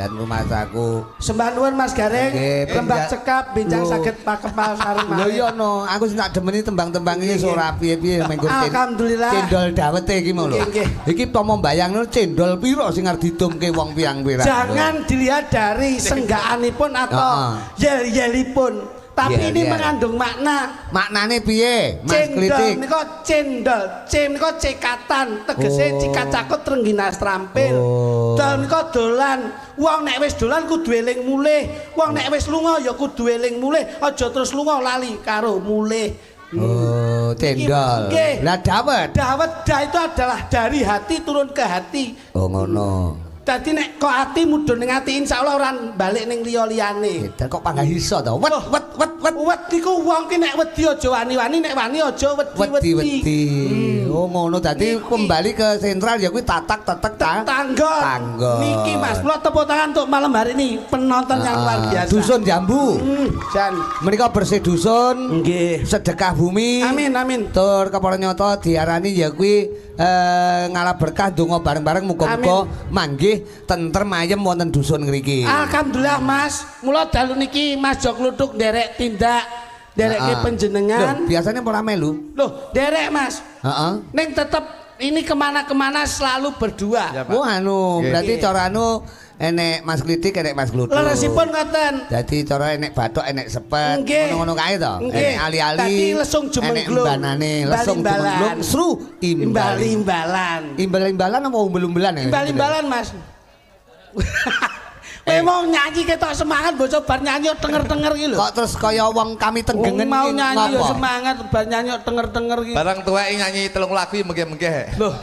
Dan rumahku. Sembah nuwun Mas Gareng. Rembak cekap bincang saged pakepal sareng malih. Lho iya no, aku sing tak demeni tembang-tembang iki ora piye-piye mengko. Alhamdulillah. Cendol dawete iki mau lho. Iki tomo mbayangno cendol piro sing arep didumke wong pirang-pirang. Jangan dilihat dari senggakanipun atau yel-yelipun. Tapi ini mengandung makna. Maknane piye, Mas Klitik? Cendol nika cendol, c nika cekatan, tegese cikat cakut trengginas trampil. Dol nika dolan. Wong nek wis dolan kudu eling mulih. Wong nek wis lunga ya kudu eling mulih. Aja terus lunga lali karo mulih. Oh, cendol. Lah dawet. Dawet itu adalah dari hati turun ke hati. Oh, ngono. Dadi nek kok ati mudhun ning ati insyaallah ora balik ning liya-liyane. Dan kok panggah iso to. Wet wet wet wet. Wet iku wong ki nek wedi aja wani-wani, nek wani aja wedi-wedi. Wedi-wedi. Oh ngono dadi kembali ke sentral ya kuwi tatak tetek tanggon. Niki Mas, kula tepuk tangan untuk malam hari ini penonton yang luar biasa. Dusun Jambu. Jan. Menika bersih dusun. Nggih. Sedekah bumi. Amin amin. Tur kepara nyata diarani ya kuwi ngalah berkah donga bareng-bareng muga-muga manggih tentrem ayem wonten dusun ngriki. Alhamdulillah Mas, mula dalu niki Mas Jok Kluthuk nderek tindak nderekke panjenengan. Loh, biasanya ora melu. Loh, nderek Mas. Heeh. Ning tetep ini kemana-kemana selalu berdua. Ya, oh anu, berarti cara anu enek Mas Klitik enek Mas Kluthuk. Leresipun ngoten. Dadi cara enek bathok enek sepet, ngono-ngono kae to. Enek ali-ali. Dadi lesung jumengglung. Enek mbanane lesung jumengglung sru imbal-imbalan. Imbal-imbalan apa umbel-umbelan ya? Imbal-imbalan Mas. Kowe mau nyanyi ketok semangat bocah bar nyanyi tenger-tenger iki lho. Kok terus kaya wong kami tenggengen mau nyanyi ya semangat bar nyanyi tenger-tenger iki. Barang tuweke nyanyi telung lagu mengke-mengke. Loh.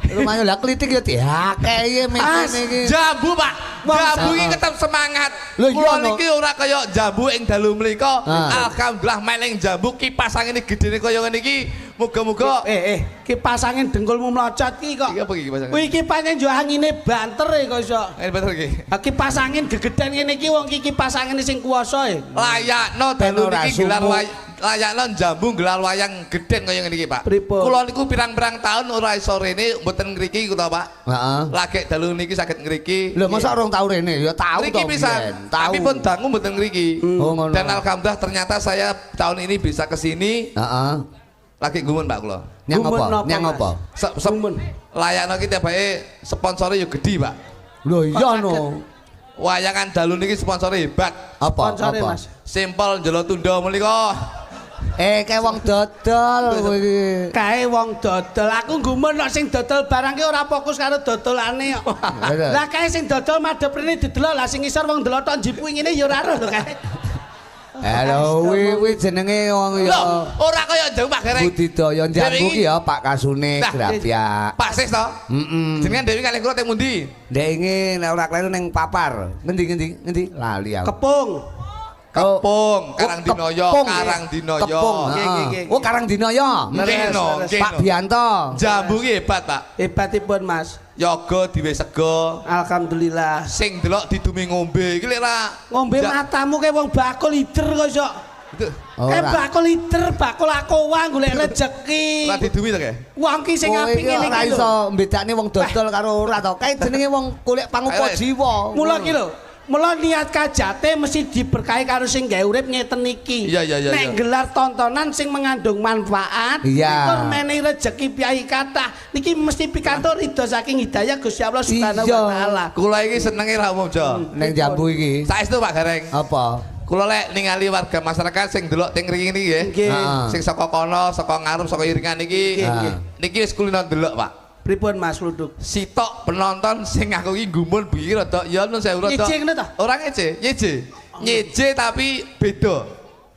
Lumayan lah Klitik ya diakei mene iki. Jambu Pak. Jambu iki tetep semangat. Kula niki ora kaya jambu ing dalu mlika. Alhamdulillah meling jambu kipas angin gedene kaya ngene iki. Muga-muga kipas angin dengkulmu mlocot iki kok. Iki apa iki kipas angin? Kuwi kipas angin yo angine banter e kok iso. Angin banter iki. Ha kipas angin gegeden ngene iki wong iki kipas angin sing kuwasa e. Layakno dalu niki gelar layakno jambu gelar wayang gedhen kaya ngene iki Pak. Kula niku pirang-pirang taun ora iso rene mboten ngriki iku to Pak. Heeh. Lagek dalu niki saged ngriki. Lho mosok rong tau rene? Ya tau to. Ngriki pisan. Tapi pun dangu mboten ngriki. Dan alhamdulillah ternyata saya tahun ini bisa ke sini. Heeh. Lagi gumun Pak kula. Nyang apa? Nyang apa? Gumun. Layakno ki tibae sponsore yo gedhi Pak. Lho iya no. Wayangan dalu niki sponsore hebat. Apa? Sponsore Mas. Simpel njelo tunda menika. Kae wong dodol kowe iki. Kae wong dodol. Aku gumun nek sing dodol barang ki ora fokus karo dodolane kok. Lah kae sing dodol madhep rene didelok, lah sing ngisor wong delok tok njipu ngene ya ora roh lho kae. Halo, kuwi jenenge wong ya. Lho, ora kaya jambu Pak Gareng. Budidaya jambu ki ya Pak Kasune Grapyak. Pak Sis to? Heeh. Jenengan dhewe kalih kula teng pundi? Ndek ingi nek ora kleru ning Papar. Ngendi ngendi? Lali aku. Kepung. Kepung, Karangdinoyo, Karangdinoyo. Oh, Karangdinoyo. Pak Bianto. Jambu ki hebat, Pak. Hebatipun, Mas. Yoga diwe sego. Alhamdulillah. Sing delok didumi ngombe iki lek ra ngombe matamu kae wong bakul ider kok iso. Kae bakul ider, bakul akowa golek rejeki. Ora didumi to kae? Wong ki sing apik ngene iki ora iso mbedakne wong dodol karo ora to. Kae jenenge wong golek pangupa jiwa. Mula ki lho. Mula niat kajate mesti diberkahi karo sing gawe urip ngeten iki. Nek gelar tontonan sing mengandung manfaat, tur menehi rejeki piyai kathah. Niki mesti pikantuk ridho saking hidayah Gusti Allah Subhanahu wa taala. Kula iki senenge ra umum, Jo. Ning jambu iki. Saestu Pak Gareng. Apa? Kula lek ningali warga masyarakat sing delok teng mriki niki nggih. Sing saka kono, saka ngarep, saka iringan niki. Niki wis kulino delok, Pak. Pripun Mas Luduk? Sitok penonton sing aku iki gumun bengi rada ya nun sewu rada. Ngece ngono ta? Ora ngece, nyeje. Nyeje tapi beda.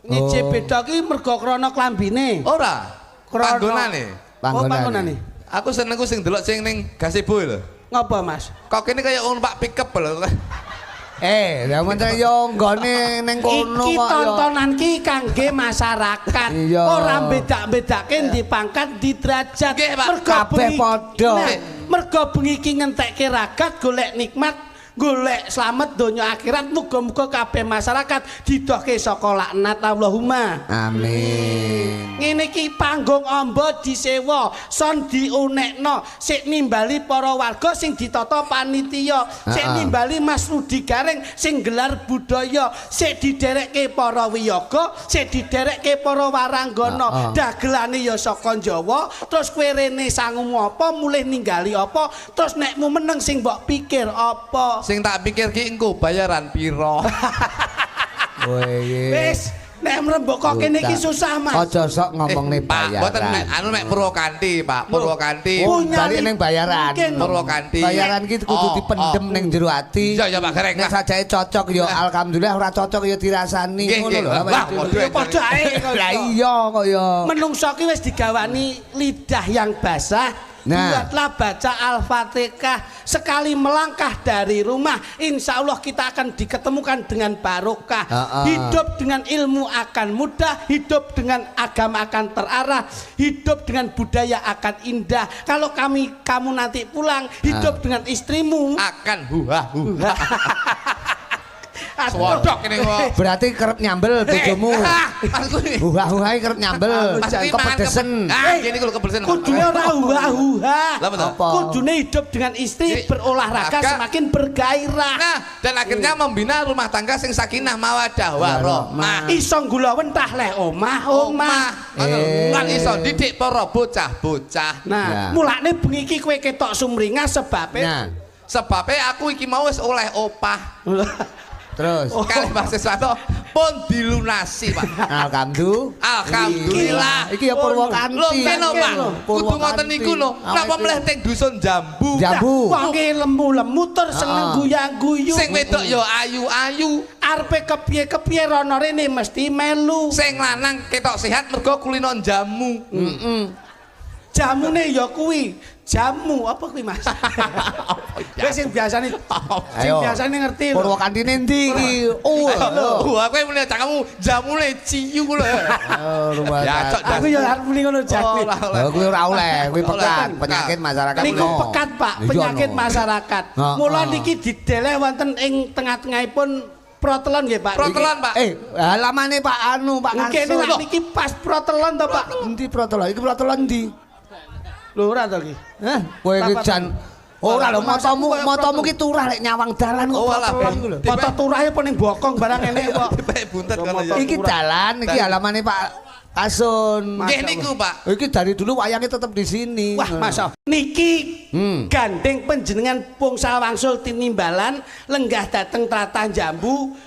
Nyeje beda ki mergo krana klambine. Ora. Panggonane. Oh, panggonane. Aku senengku sing delok sing ning gazebo lho. Ngopo Mas? Kok kene kaya wong Pak pickup lho. Lah meneh yo nggone ning kono kok. Iki tontonan ki kangge masyarakat. Ora bedak-bedake ndi pangkat ndi derajat. Mergo kabeh padha. Mergo bengi iki ngentekke ragat golek nikmat, Golek slamet donya akhirat, muga-muga kabeh masyarakat didohke saka laknat Allahumma. Amin. Ngene iki panggung amba disewa, son diunekno, sik nimbali para warga sing ditata panitia, sik nimbali Mas Rudi Gareng sing gelar budaya, sik diderekke para wiyaga, sik diderekke para waranggana. Dagelane ya saka Jawa, terus kowe rene sangumu apa, mulih ninggali apa, terus nekmu meneng sing mbok pikir apa? Sing tak pikir ki engko bayaran piro. Wis, nek mrembug kok kene iki susah, Mas. Aja sok ngomongne Pak, bayaran. mboten mek anu mek Purwokanti, Pak. Purwokanti. Balik ning bayaran. Purwokanti. Bayaran ki kudu dipendem ning jero ati. Iya ya Pak Gareng. Nek sajake cocok ya alhamdulillah, ora cocok ya dirasani ngono lho. Wah, padha ae. Lah iya kaya. Menungso ki wis digawani lidah yang basah. Nah. Buatlah baca Al-Fatihah. Sekali melangkah dari rumah, insya Allah kita akan diketemukan dengan barokah. Hidup dengan ilmu akan mudah, hidup dengan agama akan terarah, hidup dengan budaya akan indah. Kalau kamu nanti pulang, hidup dengan istrimu akan huha huha. Swodok ini kok. Berarti kerep nyambel bojomu. Huha-huha kerep nyambel. Kepedesen. Ah, gini kalau kepedesen. Kudune ora huha-huha. Kudune hidup dengan istri berolahraga semakin bergairah. Nah, dan akhirnya membina rumah tangga sing sakinah mawadah warahmah. Iso gula wentah leh omah-omah. Lan iso didik para bocah-bocah. Nah, mulane bengi iki kowe ketok sumringah sebabe. Sebabe aku iki mau wis oleh opah. Terus kalih Pak Siswanto pun dilunasi, Pak. Alhamdulillah. Alhamdulillah. Iki ya Purwokanti. Lho kene, Pak. Kudu ngoten niku lho. Napa mleh teng dusun Jambu? Jambu. Wonge lemu-lemu tur seneng guyang-guyu. Sing wedok ya ayu-ayu. Arepe kepiye-kepiye rono rene mesti melu. Sing lanang ketok sehat mergo kulino jamu. Heeh. Jamune ya kuwi. Jamu apa kuwi, Mas? Wis sing biasane sing biasane ngerti. Purwokantine ndi iki? Oh, lho, aku muni cangkemmu jamune ciyu lho. Oh, ya, aku ya arep muni ngono jane. Oh, kuwi ora oleh, kuwi pekat, penyakit masyarakat. Niku pekat, Pak, penyakit masyarakat. Mula niki dideleh wonten ing tengah-tengahipun protelon nggih, Pak. Protelon, Pak. Halamane Pak anu, Pak Nggih niki pas protelon to, Pak. Endi protelon? Iki protelon ndi? Lho ora to iki. Hah, kowe iki jan ora lho matamu ki turah lek nyawang dalan kok protelon iku lho. Mata turah apa ning bokong barang enek kok. Dipek buntet kono ya. Iki dalan, iki halamane Pak Kasun. Nggih niku, Pak. Iki dari dulu wayangnya tetep di sini. Wah, Mas. Niki gandeng panjenengan pungsa wangsul tinimbalan lenggah dateng tlatah Jambu.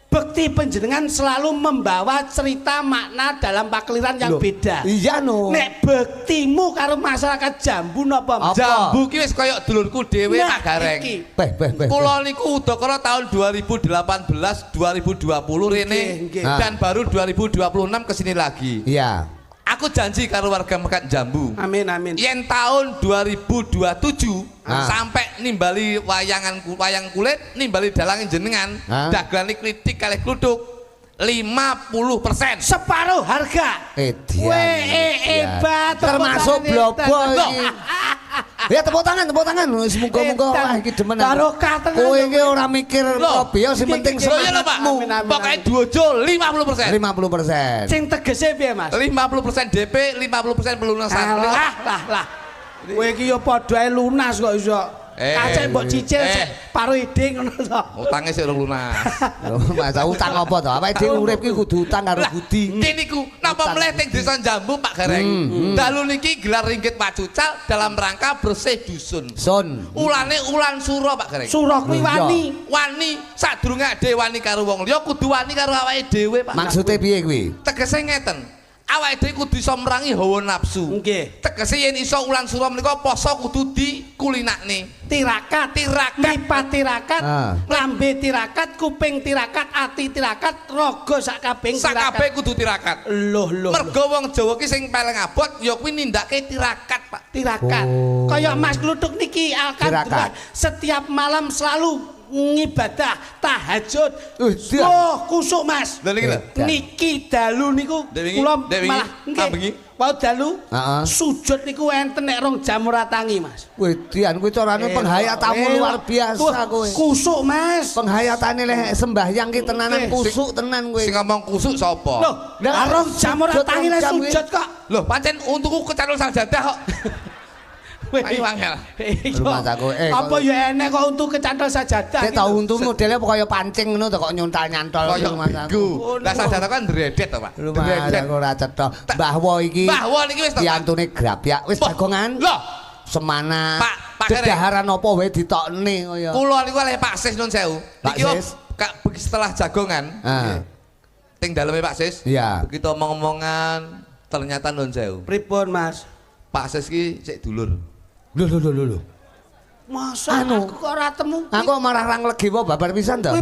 Bekti panjenengan selalu membawa cerita makna dalam pakeliran yang loh, beda. Iya no. Nek bektimu karo masyarakat Jambu napa? Jambu ki wis kaya dulurku dhewe Pak Gareng. Beh beh beh. Kula niku udakara tahun 2018 2020 rene dan baru 2026 kesini lagi. Iya. Aku janji karo warga Mekat Jambu. Amin amin. Yen tahun 2027 sampai nimbali wayangan wayang kulit, nimbali dalange jenengan, dagelane klitik kalih kluthuk 50%. Separuh harga. Weh hebat. Termasuk blobo iki. Ya tepuk tangan, tepuk tangan. Semoga-moga wah iki demen. Barokah tenan. Kowe iki ora mikir robiya sing penting semangatmu. Pokoke dwojo 50%. 50%. Sing tegese piye, Mas? 50% DP, 50% pelunasan. Lah lah lah. Kowe iki ya padha ae lunas kok iso. Kacek mbok cicil sik paro ide ngono to. Utange sik urung lunas. Lho, Mas, utang apa to? Awake dhewe urip ki kudu utang karo budi. Nggih niku, napa mleh teng desa Jambu Pak Gareng. Dalu niki gelar ringgit pacucal dalam rangka bersih dusun. Sun. Ulane ulan sura Pak Gareng. Sura kuwi wani. Wani sadurunge ade wani karo wong liya kudu wani karo awake dhewe Pak. Maksude piye kuwi? Tegese ngeten. Awake dhewe kudu iso merangi hawa nafsu. Nggih. Tegese yen iso ulan sura menika poso kudu dikulinakne. Tirakat, tirakat, mripat tirakat, lambe tirakat, kuping tirakat, ati tirakat, raga sak kabeh tirakat. Sak kabeh kudu tirakat. Loh loh. Mergo wong Jawa ki sing paling abot ya kuwi nindakake tirakat, Pak. Tirakat. Kaya Mas Kluthuk niki alhamdulillah setiap malam selalu ngibadah tahajud. Oh, kusuk Mas. Lha niki lho. Niki dalu niku kula malah nggih. Wau dalu sujud niku enten nek 2 jam ora tangi, Mas. Wedian kuwi carane penghayatamu luar biasa kowe. Kusuk, Mas. Penghayatane lek sembahyang ki tenanan kusuk tenan kowe. Sing ngomong kusuk sapa? Loh, 2 jam ora tangi lek sujud kok. Loh, pancen untuku kecanul sajadah kok. Ayo angel. Rumahku apa ya enek kok untu kecantol sajadah. Sik tau untu modele kaya pancing ngono to kok nyontal-nyantol rumahku. Lah sajadah kan dredet to, Pak. Dredet ora cetha. Mbah Wo iki. Mbah Wo niki wis to. Piantune grapyak wis jagongan. Loh, semana. Pak dedaharan apa wae ditokne kaya. Kula niku oleh Pak Sis nun sewu. Niki setelah jagongan. Ting daleme Pak Sis. Begitu omong-omongan ternyata nun sewu. Pripun, Mas? Pak Sis ki sik dulur. Lho lho lho lho. Masa aku kok ora temu. Aku marah rang legiwa babar pisan to.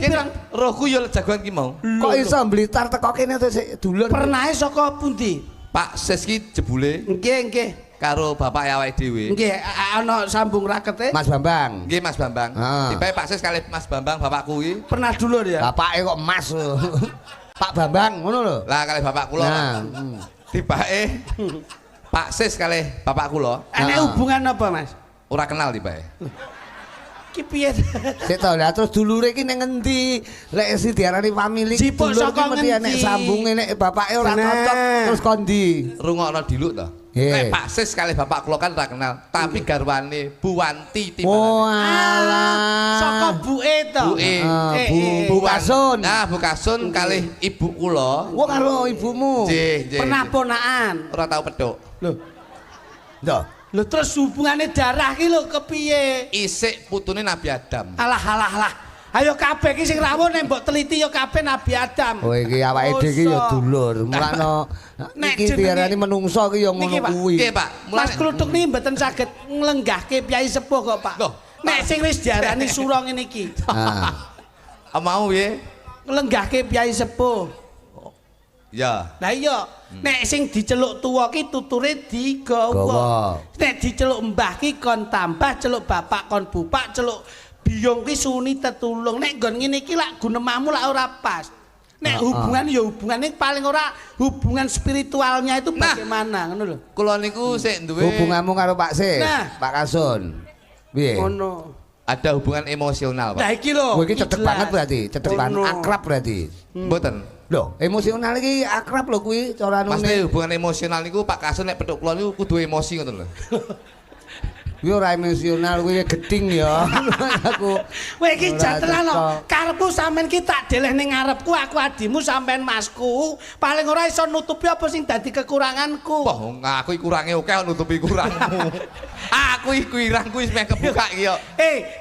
Rohku ya jagoan ki mau. Kok iso Blitar teko kene to sik dulur. Pernahe saka pundi? Pak Sis ki jebule. Nggih, nggih. Karo bapak awake dhewe. Nggih, ana sambung rakete. Mas Bambang. Nggih, Mas Bambang. Tibae Pak Sis kalih Mas Bambang bapakku iki. Pernah dulur ya? Bapake kok Mas. Pak Bambang ngono lho. Lah kalih bapak kula. Nah, tibake Pak Sis kalih bapak kula. Enek hubungan apa, Mas? Ora kenal tibae. Ki piye? Sik to, lah terus dulure iki ning ngendi? Lek si diarani famili dulur iki mesti enek sambunge nek bapake ora cocok terus kondi. Rungokno diluk to. Nek Pak Sis kalih bapak kula kan ora kenal, tapi garwane Bu Wanti timbalane. Oh alah. Saka buke to. Buke. Bu Kasun. Nah, Bu Kasun kalih ibu kula. Wah karo ibumu. Nggih, nggih. Pernah ponakan. Ora tau pedhok. Lho. Lho. Lho terus hubungane darah ki lho kepiye? Isik putune Nabi Adam. Alah alah alah. Ayo kabeh iki sing rawuh nek mbok teliti ya kabeh Nabi Adam. Oh iki awake dhewe iki ya dulur. Mulane iki diarani menungso iki ya ngono kuwi. Nggih, Pak. Mas Kluthuk niki mboten saged nglenggahke piyai sepuh kok, Pak. Nek sing wis diarani sura ngene iki. Ah. Mau piye? Nglenggahke piyai sepuh. Ya. Lah iya, nek sing diceluk tuwa ki tuture digawa. Nek diceluk mbah ki kon tambah, celuk bapak kon bupak, celuk biyung ki suni tetulung. Nek nggon ngene iki lak gunemamu lak ora pas. Nek hubungan ya hubungane paling ora hubungan spiritualnya itu bagaimana ngono lho. Kula niku sik duwe hubunganmu karo Pak Sis, nah. Pak Kasun. Piye? Ngono. Ada hubungan emosional, Pak. Lah iki lho. Kowe iki cedhek banget berarti, cedhek banget, akrab berarti. Mboten. Lho, emosional iki akrab lho kuwi cara nune. Maksudnya hubungan emosional niku Pak Kasun nek petuk kula niku kudu emosi ngoten lho. Kuwi ora emosional, kuwi geding ya. Aku. Kowe iki jatelan lho. Karepku sampean ki tak deleh ning ngarepku, aku adimu sampean masku. Paling ora iso nutupi apa sing dadi kekuranganku. Wah, aku iki kurange akeh nutupi kurangmu. Aku iki irangku wis meh kebuka iki yo.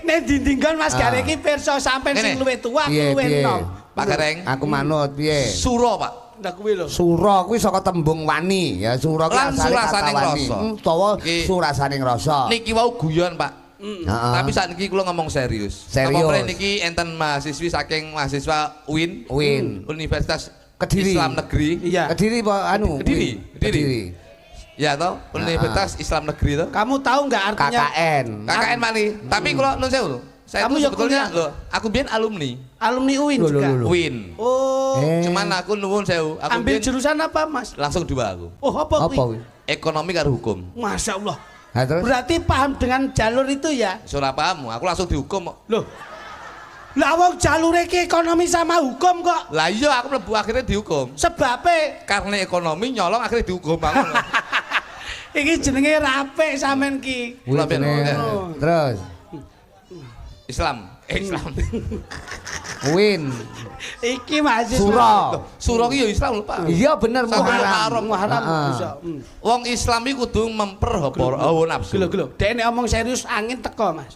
Nek ndi-ndi nggon Mas Gareng iki pirsa sampean sing luwih tuwa, aku luwih enom. Pak Gareng, aku manut piye? Sura, Pak. Lah kuwi lho. Sura kuwi saka tembung wani ya, sura kuwi asale kata wani. Utawa surasaning rasa. Niki wau guyon, Pak. Tapi sakniki kula ngomong serius. Serius. Niki enten mahasiswi saking mahasiswa UIN, Universitas Kediri. Islam Negeri. Iya. Kediri apa anu? Kediri. Kediri. Ya toh, Universitas Islam Negeri toh. Kamu tahu enggak artinya? KKN. KKN Pak nih. Tapi kula nun sewu. Saya kamu itu sebetulnya loh, aku biyen alumni. Alumni UIN juga. UIN. Oh. Cuman aku nuwun sewu, aku ambil jurusan apa, Mas? Langsung dua aku. Oh, apa kuwi? Ekonomi karo hukum. Masya Allah. Nah, terus? Berarti paham dengan jalur itu ya? Ora paham, aku langsung dihukum kok. Loh. Lah wong jalure iki ekonomi sama hukum kok. Lah iya aku mlebu akhirnya dihukum. Sebabe karena ekonomi nyolong akhirnya dihukum aku. Iki jenenge rape sampean ki. Terus Islam, Islam. Win. Iki mahasiswa. Sura. Sura ki ya Islam lho, Pak. Iya bener Muharram. Muharram bisa. Wong Islam iki kudu memperhapor hawa nafsu. Lho lho, dhek nek omong serius angin teko, Mas.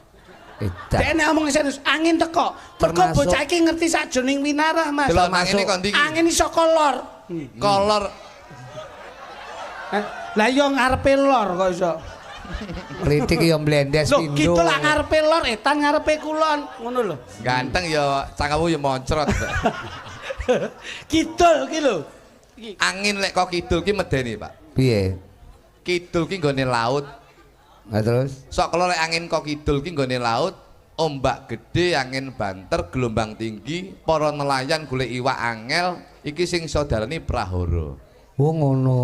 Dhek nek omong serius angin teko. Mergo bocah iki ngerti sajroning winarah, Mas. Delok angine kok ndi iki? Angin iso kolor. Kolor. Lah iya ngarepe lor kok iso. Kritik ya mblendes pindho. Lho gitu lah ngarepe lor, etan ngarepe kulon, ngono lho. Ganteng ya cangkemmu ya moncrot. Kidul ki lho. Angin lek kok kidul ki medeni, Pak. Piye? Kidul ki nggone laut. Lah terus? Sok kalau lek angin kok kidul ki nggone laut, ombak gede, angin banter, gelombang tinggi, para nelayan golek iwak angel, iki sing iso darani prahara. Oh ngono.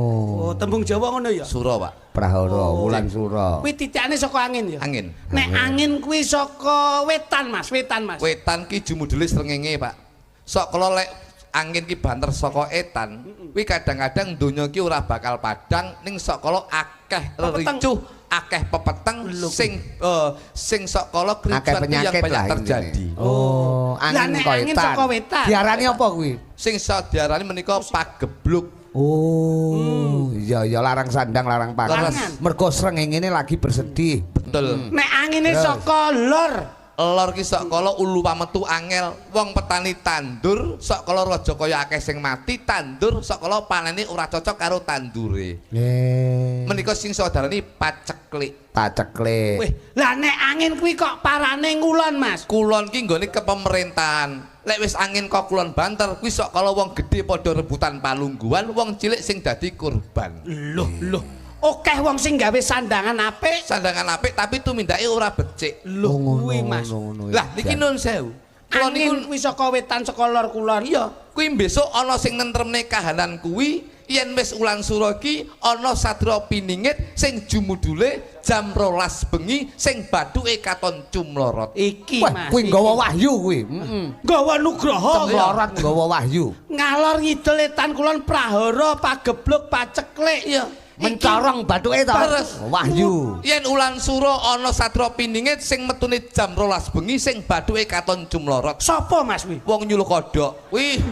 Oh, tembung Jawa ngono ya? Sura, Pak. Prahara, wulan sura. Kuwi titikane saka angin ya? Angin. Nek angin kuwi saka wetan, Mas, wetan, Mas. Wetan ki jumudule srengenge, Pak. Sok kala lek angin ki banter saka etan, kuwi kadang-kadang donya ki ora bakal padang ning sok kala akeh ricuh, akeh pepeteng sing sing sok kala kericuhan yang banyak terjadi. Oh, angin saka wetan. Diarani apa kuwi? Sing sok diarani menika pagebluk. Oh, iya iya larang sandang larang pangan. Mergo srengenge lagi bersedih. Betul. Nek angine saka lor. Lor ki sok kala ulu pametu angel. Wong petani tandur sok kala raja kaya akeh sing mati tandur sok kala panene ora cocok karo tandure. Menika sing saudarane paceklik. Paceklik. Wih, lah nek angin kuwi kok parane ngulon, Mas. Kulon ki nggone kepemerintahan. Lek wis angin kok kulon banter kuwi sok kala wong gedhe padha rebutan palungguhan, wong cilik sing dadi korban. Loh, loh. Akeh wong sing gawe sandangan apik, sandangan apik tapi tumindake ora becik. Lho kuwi, Mas. Lah niki nun sewu. Kula niku kuwi saka wetan saka lor kulon. Iya, kuwi besok ana sing nentremne kahanan kuwi yen wis ulan sura iki ana sadra piningit sing jumudule jam 12 bengi sing bathuke katon cumlorot. Iki, Mas. Kuwi nggawa wahyu kuwi. Heeh. Nggawa nugraha. Cumlorot nggawa wahyu. Ngalor ngidul etan kulon prahara pagebluk paceklik. Iya. Mencorong bathuke ta. Wahyu. Yen ulan sura ana sadra piningit sing metune jam 12 bengi sing bathuke katon cumlorot. Sapa, Mas kuwi? Wong nyuluh kodhok. Kuwi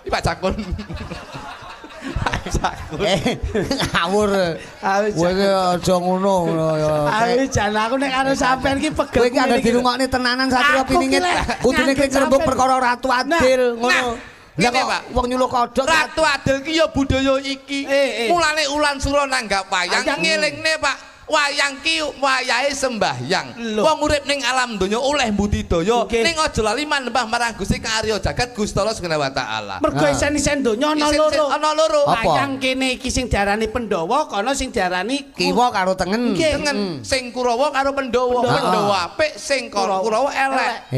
iki Pak Cakun. Pak Cakun. Ngawur. Kowe aja ngono ya. Ayo jan aku nek karo sampean iki pegel. Kowe iki anggere dirungokne tenanan satria piningit. Kudune ki ngrembug perkara Ratu Adil ngono. Lah kok wong nyuluh kodhok Ratu Adil ki ya budaya iki. Mulane ulan sura nanggap wayang ngelingne Pak. Wayang ki wayahe sembahyang. Wong urip ning alam donya oleh budidaya ning aja lali manembah marang Gusti Kang Arya Jagat Gusti Allah Subhanahu wa taala. Mergo isen-isen donya ana loro. Ana loro. Wayang kene iki sing diarani Pandhawa, kono sing diarani Kiwa karo tengen. Tengen. Sing Kurawa karo Pandhawa. Pandhawa apik, sing Kurawa elek.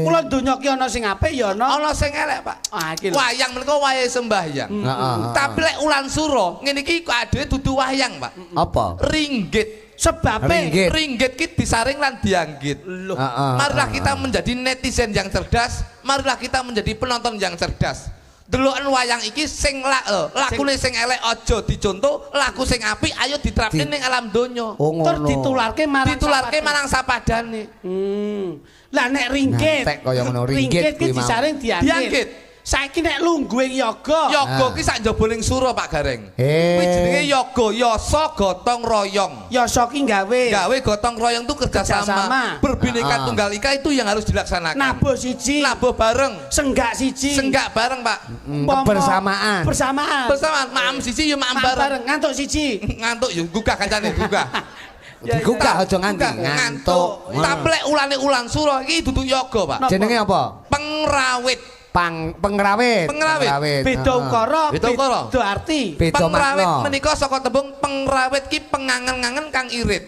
Mula donya ki ana sing apik ya ana. Ana sing elek, Pak. Wayang menika wayahe sembahyang. Tapi lek ulan sura ngene iki kok adewe dudu wayang, Pak. Apa? Ringgit. Sebabe ringgit ki disaring lan dianggit. Marilah kita menjadi netizen yang cerdas, marilah kita menjadi penonton yang cerdas. Deloken wayang iki sing lakune sing elek aja dicontoh, laku sing apik ayo diterapne ning alam donya. Tur ditularke marang sapadane. Lah nek ringgit ringgit ki disaring dianggit. Saiki nek lungguhe yoga. Yoga ki sak njaba ning sura Pak Gareng. Kuwi jenenge yoga, yasa gotong royong. Yasa ki gawe. Gawe gotong royong itu kerjasama. Berbineka tunggal ika itu yang harus dilaksanakan. Nabuh siji, nabuh bareng, senggak siji. Senggak bareng, Pak. Kebersamaan. Bersamaan. Bersamaan, maam siji ya maam bareng. Ngantuk siji. Ngantuk ya gugah kancane gugah. Digugah aja nganti ngantuk. Tapi lek ulane ulan sura iki dudu yoga, Pak. Jenenge apa? Pengrawit. Pengrawit. Pengrawit. Beda ukara, beda arti. Pengrawit menika saka tembung pengrawit ki pengangen-angen kang irit.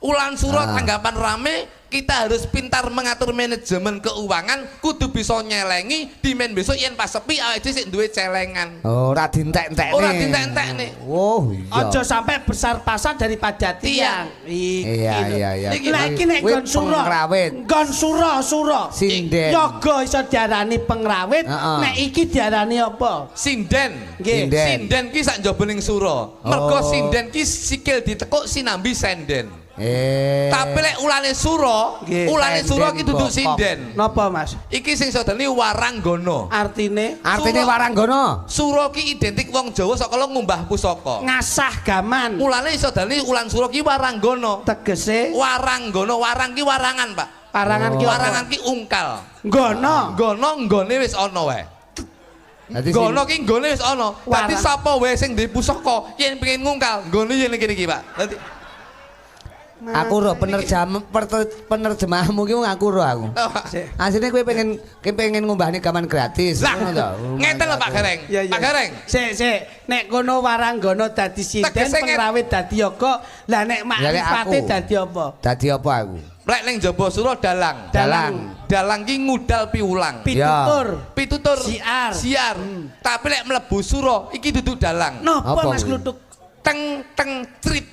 Ulan sura tanggapan rame, kita harus pintar mengatur manajemen keuangan, kudu bisa nyelengi, dimen besok yen pas sepi awake dhewe sik duwe celengan. Oh, ora dientek-entekne. Ora dientek-entekne. Oh, iya. Aja sampai besar pasar daripada tiang. Iya, iya, iya. Lah iki nek nggon sura. Nggon sura-sura. Sinden. Yoga iso diarani pengrawit, nek iki diarani apa? Sinden. Sinden ki sak njaba ning sura. Mergo sinden ki sikil ditekuk sinambi senden. Tapi lek ulane sura, ulane sura ki dudu sinden. Napa, Mas? Iki sing sodani waranggono. Artine? Artine waranggono. Sura ki identik wong Jawa saka ngumbah pusaka. Ngasah gaman. Mulane sodani ulan sura ki waranggono. Tegese waranggono, warang ki warangan, Pak. Warangan ki warangan ki ungkal. Nggono. Nggono nggone wis ana wae. Nggono ki nggone wis ana. Dadi sapa wae sing duwe pusaka yen pengin ngungkal, nggone yen kene iki, Pak. Dadi Aku roh penerjemahmu ki aku roh aku. Asline kowe pengen ngumbahne gaman gratis. Lah, ngeten lho Pak Gareng. Pak Gareng. Sik, sik. Nek kono Waranggono dadi sinden, pengrawit dadi yoga. Lah nek makrifate dadi apa? Dadi apa aku? Lek ning jaba sura dalang. Dalang. Dalang ki ngudal piwulang. Pitutur. Pitutur. Siar. Siar. Tapi lek mlebu sura iki dudu dalang. Napa Mas Kluthuk? Teng teng crit.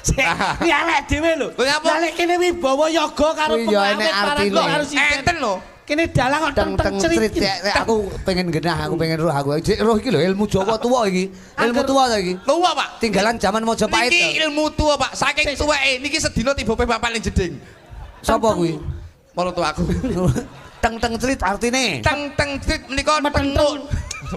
Iki elek dhewe lho. Lah nek kene wibawa yoga karo pengrawit Waranggono karo sinden. Enten lho. Kene dalang kok teng teng crit. Aku pengen genah, aku pengen roh aku. Roh iki lho ilmu Jawa tuwa iki. Ilmu tuwa ta iki? Tuwa, Pak. Tinggalan zaman Majapahit. Niki ilmu tuwa, Pak. Saking tuweke niki sedina tiba ping papat ning jeding. Sapa kuwi? Maratuwaku. Teng teng crit artine. Teng teng crit menika tenguk.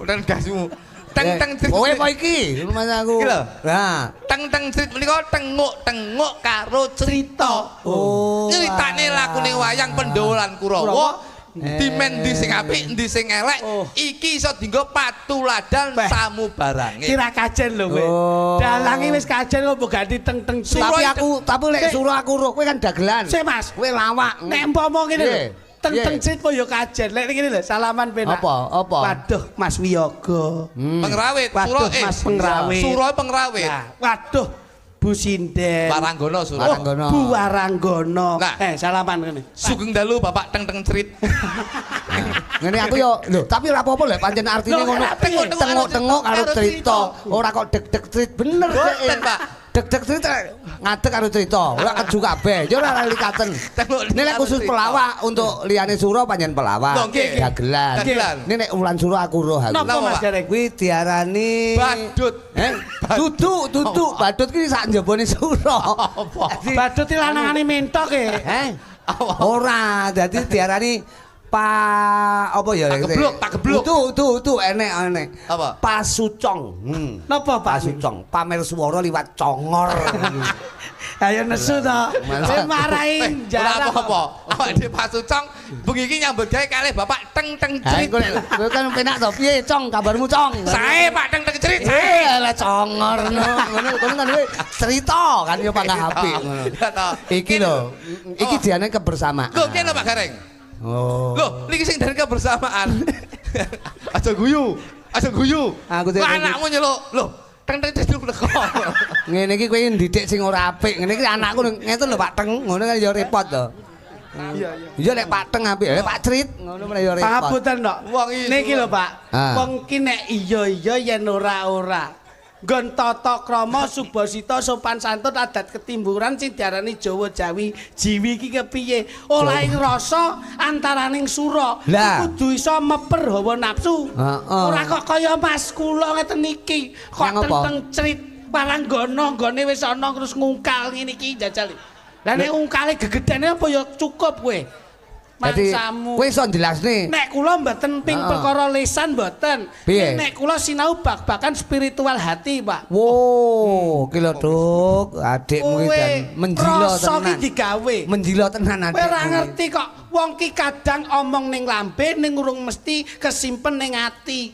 Teng gasmu. Teng teng crit. Kowe apa iki? Mas aku. Lah, teng teng crit menika tenguk-tenguk karo crita. Oh. Nyritane lakune wayang Pandhawa lan Kurawa. Dimen ndi sing apik, ndi sing elek, iki iso dienggo patuladan samubarange. Kira kajen lho kowe. Dalange wis kajen kok mbok ganti teng-teng. Tapi aku, tapi lek suruh aku roh kowe kan dagelan. Sik Mas, kowe lawak. Nek umpama ngene lho. Teng-teng crit kok ya kajen. Lek ngene lho, salaman penak. Apa? Apa? Waduh, Mas Wiyoga. Pengrawit, waduh, Mas pengrawit. Sura pengrawit. Waduh, Bu Sinden. Waranggono Sura. Waranggono. Bu Waranggono. Salaman ngene. Sugeng dalu Bapak teng teng cerit. Ngene aku yo lho, tapi ora apa-apa lho pancen artine ngono. Tengok-tengok karo cerita. Ora kok deg-deg cerit bener. Boten, Pak. Deg-deg cerit ngadeg karo cerita. Ora keju kabeh. Ya ora likaten. Ini lek khusus pelawak untuk liyane sura pancen pelawak. Dagelan. Ini nek ulan sura aku roh aku. Napa Mas Gareng? Kuwi diarani badut. Duduk, duduk. Badut ki sak njabone sura. Badut iki lanangane mentok e. Ora, dadi diarani apa ya? Pak gebluk, pak gebluk. Tuh enek. Apa? Pasucong. Napa Pasucong? Pamer swara liwat congor. Ayo nesu to. Kowe marahi jarang. Ora apa-apa. Awake dhewe Pasucong bengi iki nyambut gawe kalih Bapak teng teng cerit. Kowe kan penak to. Piye Cong kabarmu Cong? Sae Pak teng teng cerit. Sae. Lah congor ngono. Ngono kan kowe cerita kan yo panggah apik ngono. Iki lho. Iki diane kebersamaan. Lho kene Pak Gareng. Oh. Loh, niki sing dari kebersamaan. Aja guyu, aja guyu. Aku anakmu nyeluk. Loh, teng teng ceduk teko. Ngene iki kowe ndidik sing ora apik. Ngene iki anakku ngeten lho Pak Teng, ngono kan ya repot to. Iya, iya. Iya nek Pak Teng apik, nek Pak Cerit ngono malah ya repot. Pangapunten, Dok. Niki lho, Pak. Wong ki nek iya-iya yen ora-ora. Nggon tata krama subasita sopan santun adat ketimburan sing diarani Jawa Jawi jiwi iki kepiye oleh rasa antaraning sura kudu iso meper hawa nafsu. Ora kok kaya Mas kula ngeten iki kok teng cerit Waranggono nggone wis ana terus ngungkal ngene iki jajal. Lah nek ungkale gegedane apa ya cukup kowe. Mangsamu. Kowe iso jelasne. Nek kula mboten ping perkara lisan mboten. Nek kula sinau bak-bakan spiritual hati, Pak. Wo, iki lho, Duk, adikmu iki jan menjilo tenan. Rasa ki digawe. Menjilo tenan adikmu. Kowe ora ngerti kok wong ki kadang omong ning lambe ning urung mesti kesimpen ning ati.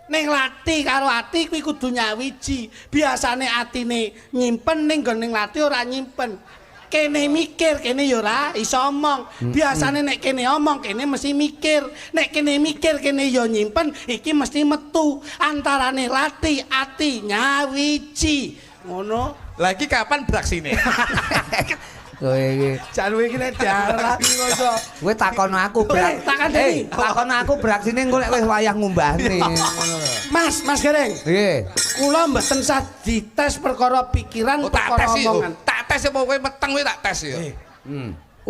Ning lati karo ati kuwi kudu nyawiji. Biasane atine nyimpen ning nggon ning lati ora nyimpen. Kene mikir, kene ya ora iso omong. Biasane nek kene omong, kene mesti mikir. Nek kene mikir, kene ya nyimpen, iki mesti metu. Antarane lati, ati nyawiji. Ngono. Lah iki kapan braksine? Kowe iki. Jan kowe iki nek diarani kok. Kowe takon aku brak. Takon aku braksine engko nek wis wayah ngumbahne. Mas, Mas Gareng. Nggih. Kula mboten sah dites perkara pikiran, perkara omongan. Tak tes apa kowe meteng kowe tak tes ya.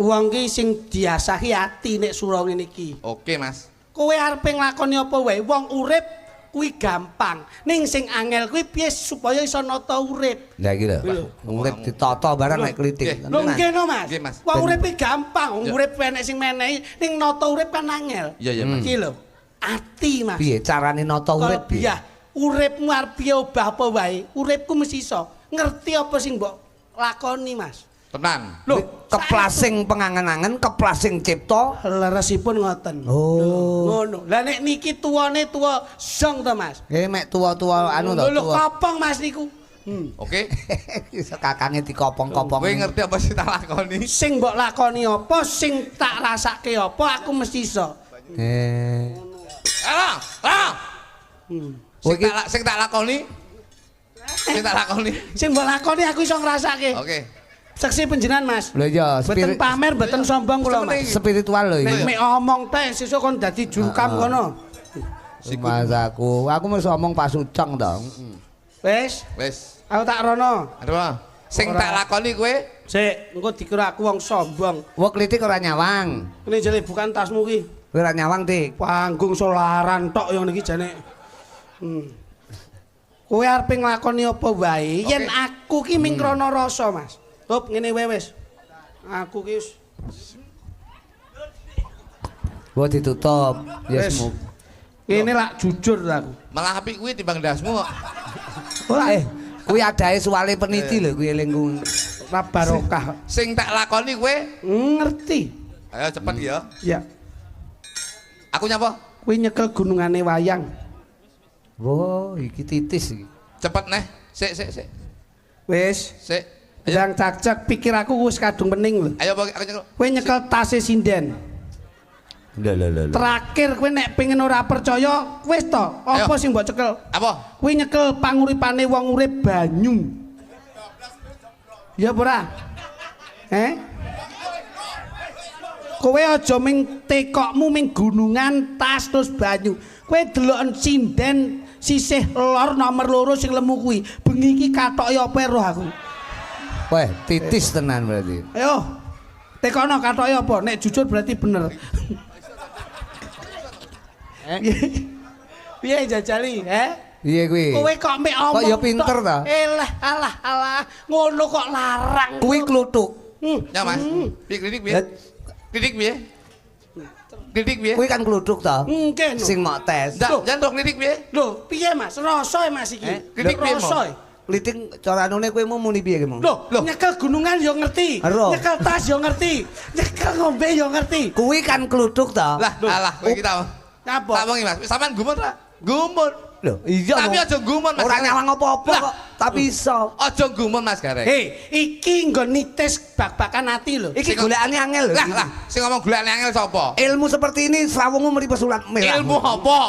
Wong ki sing diasahi ati nek sura ngene iki. Oke, Mas. Kowe arepe nglakoni apa wae, wong urip kuwi gampang. Ning sing angel kuwi piye supaya iso nata urip. Lah iki lho. Urip ditata barang nek klitik. Lho nggih no, Mas. Wong urip iki gampang, wong urip enek sing menehi, ning nata urip kan angel. Iya, iya, Mas. Iki lho. Ati, Mas. Piye carane nata urip piye? Uripmu arep piye obah apa wae, uripku mesti iso. Ngerti apa sing mbok lakoni, Mas. Tenang. Lho, keplasing pengangen-angen, keplasing cipta, leresipun ngoten. Oh. Ngono. Lah nek niki tuwane tuwa zong to, Mas. Nggih, mek tuwa-tuwa anu to. Lho, kopong Mas niku. Oke? Iso kakange dikopong-kopong. Kowe ngerti apa sing tak lakoni? Sing mbok lakoni apa, sing tak rasake apa, aku mesti iso. Alah, alah. Sing tak lakoni. Sing tak lakoni. Sing mbok lakoni aku iso ngrasake. Oke. Seksi panjenengan, Mas. Lho iya, mboten pamer, mboten sombong kula, Mas. Spiritual lho iki. Nek mek omong teh sesuk kon dadi jurukam kono. Mas aku mesti omong pasuceng to. Wis. Wis. Aku tak rono. Aduh. Sing tak lakoni kowe? Sik, engko dikira aku wong sombong. Wong klitik ora nyawang. Kene jane bukan tasmu ki. Kowe ora nyawang, Tik. Panggung solaran tok yang niki jane. Kowe arep nglakoni apa wae, yen aku ki ming krana rasa, Mas. Tup ngene wae wis. Aku ki wis. Wah ditutup. Ya semuk. Ngene lak jujur aku. Malah apik kuwi timbang ndasmu kok. Ora kuwi adahe suwale peniti lho kuwi elingku. Ora barokah. Sing tak lakoni kowe ngerti. Ayo cepet ya. Iya. Aku nyapa? Kuwi nyekel gunungane wayang. Wah, iki titis iki. Cepet neh. Sik sik sik. Wis. Sik. Yang cak-cak pikir aku wis kadung pening lho. Ayo aku nyekel. Kowe nyekel tase sinden. Lho lho lho. Terakhir kowe nek pengen ora percaya, wis to, apa sing mbok cekel? Apa? Kowe nyekel panguripane wong urip banyu. Ya apa ora? Kowe aja ming tekokmu ming gunungan tas terus banyu. Kowe deloken sinden sisih lor nomor 2 sing lemu kuwi. Bengi iki katoke apa roh aku. Weh, titis tenan berarti. Ayo. Tekono katoke apa? Nek jujur berarti bener. Piye jajali, Piye kuwi? Kowe kok mek omong. Kok ya pinter ta? Elah, alah, alah. Ngono kok larang. Kuwi kluthuk. Ya, Mas. Piye klinik piye? Klinik piye? Klinik piye? Kuwi kan kluthuk ta? Nggih. Sing mok tes. Ndak, jan rok klinik piye? Lho, piye Mas? Rasa Mas iki. Klinik piye? Rasa. Klitik caranune kowe muni piye ki mau? Lho, nyekel gunungan yo ngerti, nyekel tas yo ngerti, nyekel ngombe yo ngerti. Kuwi kan kluthuk ta? Lah, alah kowe iki ta. Nyapa? Tak omongi Mas, sampean gumun ta? Gumun. Lho, iya. Tapi aja gumun Mas. Ora nyawang apa-apa kok, tapi iso. Aja gumun Mas Gareng. Hei, iki nggon nitis bak-bakan ati lho. Iki golekane angel lho. Lah, lah, sing ngomong golekane angel sapa? Ilmu seperti ini srawungu mripes ulat merah. Ilmu apa?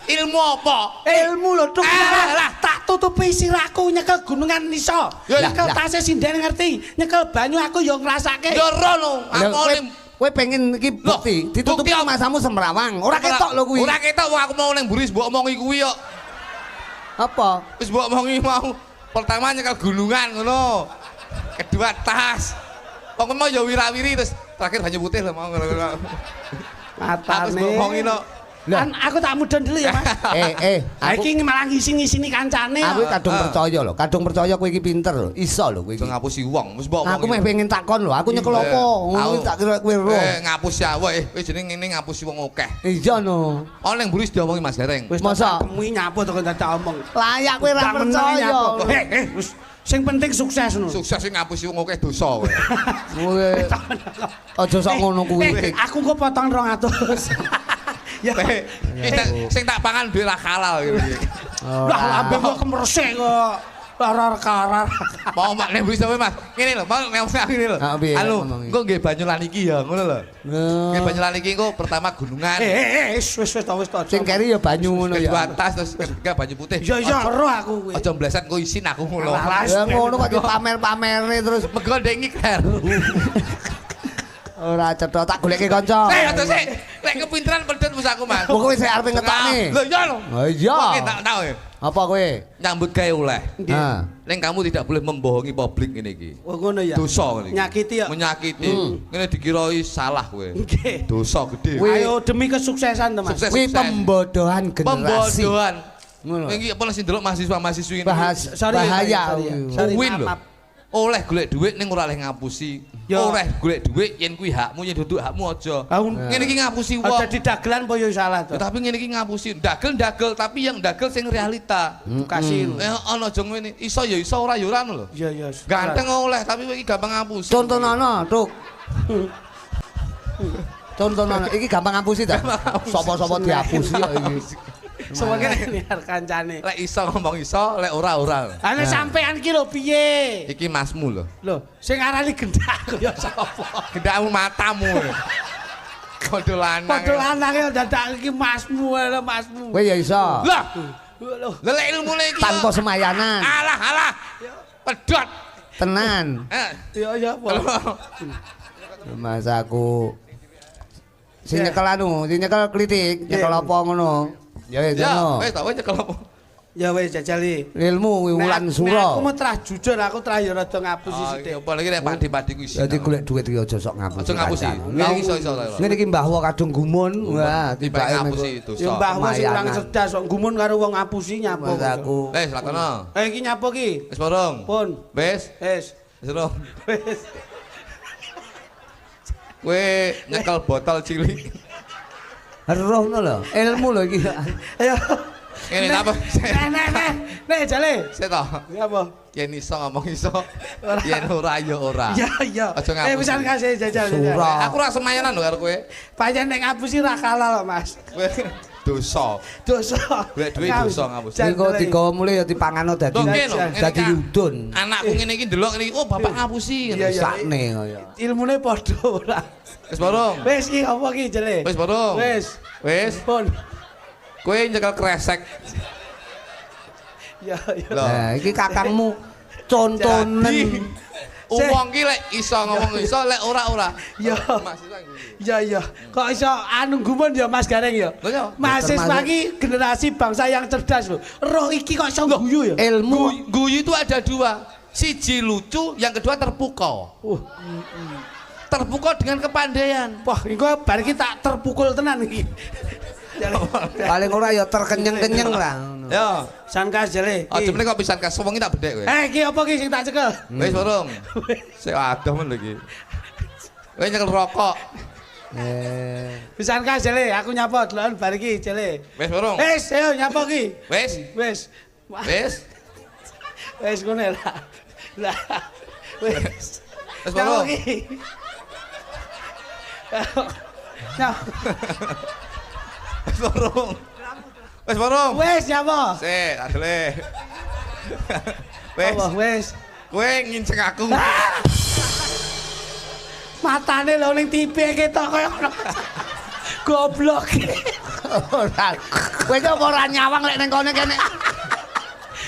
Ilmu apa? Ilmu lho tuk. Lah, tak tutupi sirahku nyekel gunungan iso. Nyekel tase sinden ngerti, nyekel banyu aku yo ngrasake. Yo rono, aku kowe pengen iki bukti, ditutupi masamu semrawang. Ora ketok lho kuwi. Ora ketok wong aku mau ning mburi mbok omongi kuwi kok. Apa? Wis mbok omongi mau. Pertama nyekel gunungan ngono. Kedua tas. Wong mau ya wirawiri terus terakhir banyu putih lho mau ngono. Matane. Aku mbok omongi no. Kan aku tak mudhun dulu ya, Mas. Aku iki malah ngisi-ngisini kancane. Aku kadung percaya lho, kadung percaya kowe iki pinter lho, iso lho kowe iki. Ngapusi wong, wis mbok. Aku meh pengen takon lho, aku nyekel apa? Ngono tak kira kowe ro. Ngapusi awake, kowe jenenge ngene ngapusi wong akeh. Iya no. Ono ning mburi diomongi Mas Gareng. Wis masa kemui nyapu to kok dadak omong. Layak kowe ora percaya. Wis sing penting sukses ngono. Sukses sing ngapusi wong akeh dosa kowe. Kowe aja sok ngono kuwi. Aku engko potong 200. Ya, sing tak pangan duit ra halal gitu. Lah lambe kok kemresek kok. Lara karar. Mau mak nek wis Mas. Ngene lho, mau nek ngene lho. Anu, engko nggih banyu lan iki ya, ngono lho. Nggih banyu lan iki engko pertama gunungan. Wis wis to wis to. Sing keri ya banyu ngono ya. Kedua tas terus ketiga banyu putih. Iya iya ero aku kuwi. Aja mbleset engko isin aku ngono. Ya ngono kok dipamer-pamerne terus mego ndek ngiker. Ora cetha tak goleke kanca. Aja sik. Lek kepinteran pedhot wis aku, Mas. Kowe sik arep ngetokne. Lho iya lho. Ha iya. Oke, tak tau ya. Apa kowe? Nyambut gawe oleh. Nggih. Ning kamu tidak boleh membohongi publik ngene iki. Oh ngono ya. Dosa ngene iki. Nyakiti ya. Menyakiti. Ngene dikiroi salah kowe. Nggih. Dosa gede. Ayo demi kesuksesan to, Mas. Kuwi pembodohan generasi. Pembodohan. Ngono. Iki apa sing ndelok mahasiswa-mahasiswi ngene. Bahaya. Kuwi lho. Oleh golek dhuwit ning ora oleh ngapusi. Oleh golek dhuwit yen kuwi hakmu yen duduk hakmu aja. Ngene iki ngapusi wong. Aja didagelan apa ya salah to. Tapi ngene iki ngapusi. Dagel-dagel tapi yang dagel sing realita. Kasih. Ana aja ngene. Iso ya iso ora ya ora lho. Iya iya. Ganteng oleh tapi kowe iki gampang ngapusi. Contonono, Tuk. Contonono iki gampang ngapusi ta? Sapa-sapa diapusi kok iki. Sewengene niar kancane. Lek iso ngomong iso, lek ora ora. Lah nek sampean ki lho piye? Iki masmu lho. Lho, sing arani gendakku ya sapa? Gendakmu matamu. Padha lanang. Padha lanang ya dadak iki masmu, lho masmu. Kowe ya iso. Lah. Lho lek ilmune iki tanpa semayanan. Alah alah. Pedhot. Tenan. Ya ya apa? Mas aku sing nyekel anu, sing nyekel klitik, nyekel apa ngono. Ya wis ngono. Wis ta wis nyekel apa? Ya wis jajali. Ilmu wulan sura. Aku mau terah jujur, aku terah ya rada ngapusi sithik. Apa lagi nek padi-padiku isi. Dadi golek duit iki aja sok ngapusi. Aja ngapusi. Ngene iki iso-iso. Ngene iki Mbah Wo kadung gumun. Wah, tibake ngapusi dosa. Ya Mbah Wo sing kurang cerdas sok gumun karo wong ngapusi nyapa. Aku. Wis lakono. Eh iki nyapa ki? Wis porong. Pun. Wis. Wis. Wis rong. Wis. Kowe nyekel botol cilik. Roh ngono lho, ilmu lho iki. Ayo. Ngene ta apa? Nek nek jale. Sik to. Ya apa? Yen iso ngomong iso. Yen ora ya ora. Iya iya. Aja ngapusi. Eh pisan kasih jajal. Aku ora semayanan lho karo kowe. Pancen nek ngapusi ra kalah lho, Mas. Kowe dosa. Dosa. Golek duit dosa ngapusi. Engko digawa mulih ya dipangano dadi dadi yudun. Anakku ngene iki ndelok ngene iki, oh bapak ngapusi ngene. Sakne kaya. Ilmune padha ora. Wis borong. Wis iki apa ki jale? Wis borong. Wis. Wis. Pun. Kowe nyekel kresek. Ya ya. Lah iki kakangmu contonen. Wong ki lek iso ngomong iso, lek ora ora. Ya. Ya ya. Kok iso anu gumun ya Mas Gareng ya? Mahasiswa iki generasi bangsa yang cerdas lho. Roh iki kok iso guyu ya? Ilmu guyu itu ada dua. Siji lucu, yang kedua terpukau. Terpukau dengan kepandaian. Wah, iku bar iki tak terpukul tenan iki. Paling ora ya terkenyeng-kenyeng lah. Ya, sangkas jale. Aja meneh kok pisan kas wengi tak bedhek kowe. Eh, iki apa ki sing tak cekel? Wis urung. Sik adoh men lho iki. Kowe nyekel rokok. Pisan kas jale, aku nyapa deloken bar iki jale. Wis urung. Wis, ayo nyapa ki. Wis. Wis. Wis. Wis ngene lah. Lah. Wis. Wis urung. Nyapa. Wis borong. Wis borong. Wis nyapa? Sik, adele. Wis. Wis. Kowe nginceng aku. Matane lho ning TV ketok koyo ngono. Goblok. Ora. Kowe iki apa ora nyawang lek ning kono kene.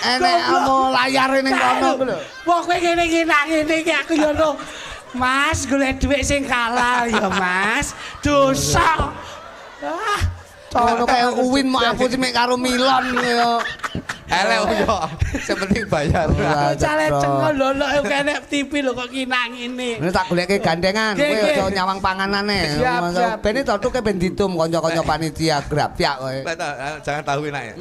Enek apa layare ning kono ku lho. Wah kowe ngene iki nak ngene iki aku yo no. Mas golek dhuwit sing kalah ya Mas. Dosa. Ah. Ngono kaya Uwin mau ngapusi mek karo Milon kaya. Elek yo, sing penting bayar. Cale cengko lho kene TV lho kok kinang ngene. Ini tak goleke gandengan, kowe aja nyawang panganane. Bene totuke ben ditum kanca-kanca panitia grapyak kowe. Jangan tahu enak ya.